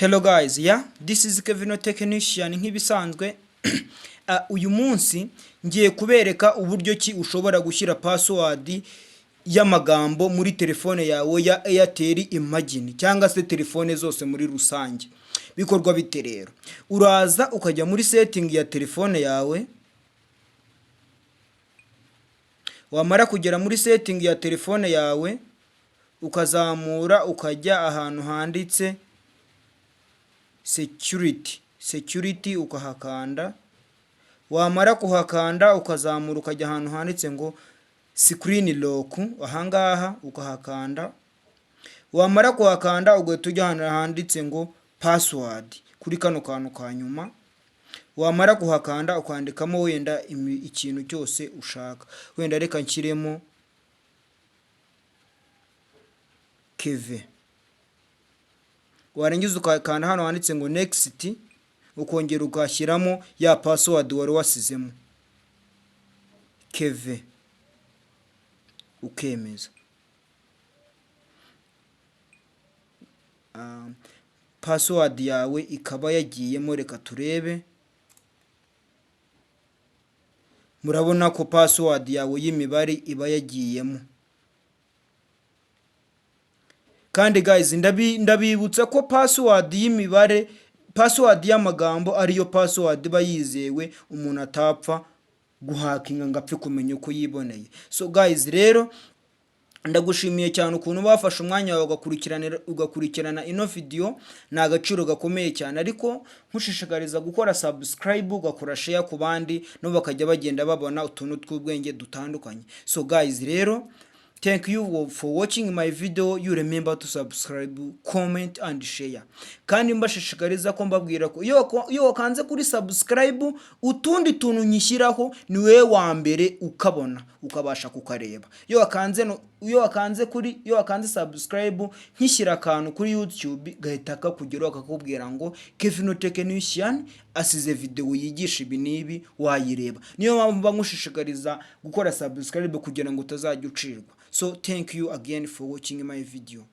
Hello guys, yeah, this is Kevin Technician nk'ibisanzwe. Uyu munsi ngiye kubereka uburyo ki ushobora gushyira password y'amagambo muri telefone yawe ya Airtel Imagine cyangwa se telefone zose muri rusange. Bikorwa bite rero? Uraza ukajya muri setting ya telefone yawe, wamara kugera muri setting ya telefone yawe ukazamura ukajya ahantu handitse security, security ukahakanda. Wamara kuhakanda ukazamura ukajya ahantu handitse ngo screen lock, ahangaha ukahakanda. Wamara kuhakanda ugahita ujya ahantu handitse ngo password kuri kano kantu ka nyuma. Wamara kuhakanda ukandikamo wenda ikintu cyose ushaka. Wenda reka nshyiremo Keve. Warangiza ukakanda hano handitse ngo next, ukongera ugashyiramo ya password wari wasizemo Keve, ukemeza. Password yawe ikaba yagiyemo. Reka turebe. Murabona ko password yawe y'imibare iba yagiyemo. Kandi guys, ndabibutsa ko password y'imibare, password y'amagambo ariyo password iba yizewe, umuntu atapfa guhakinga ngo apfe kumenya uko yiboneye. So guys rero, ndagushimiye cyane ukuntu bafashe umwanya wawe ugakurikirana ino video, ni agaciro gakomeye cyane. Ariko nkushishikariza gukora subscribe, ugakora share ku bandi nabo bakajya bagenda babona utuntu tw'ubwenge dutandukanye. So guys rero, thank you for watching my video. You remember to subscribe, comment and share. Kandi mbashishikariza ko mbabwira ko iyo wakanze kuri subscribe, utundi tuntu nyishyiraho ni wowe wa mbere ukabona, ukabasha kukareba. Iyo wakanze no, iyo wakanze kuri iyo wakanze subscribe, nkishyira akantu kuri YouTube gahita kakugeraho, kakubwira ngo Kevin Technician asize video yigisha ibi n'ibi, wayireba. Niyo mpamvu mba nkushishikariza gukora subscribe kugira ngo utazajya ucirwa. So thank you again for watching my video.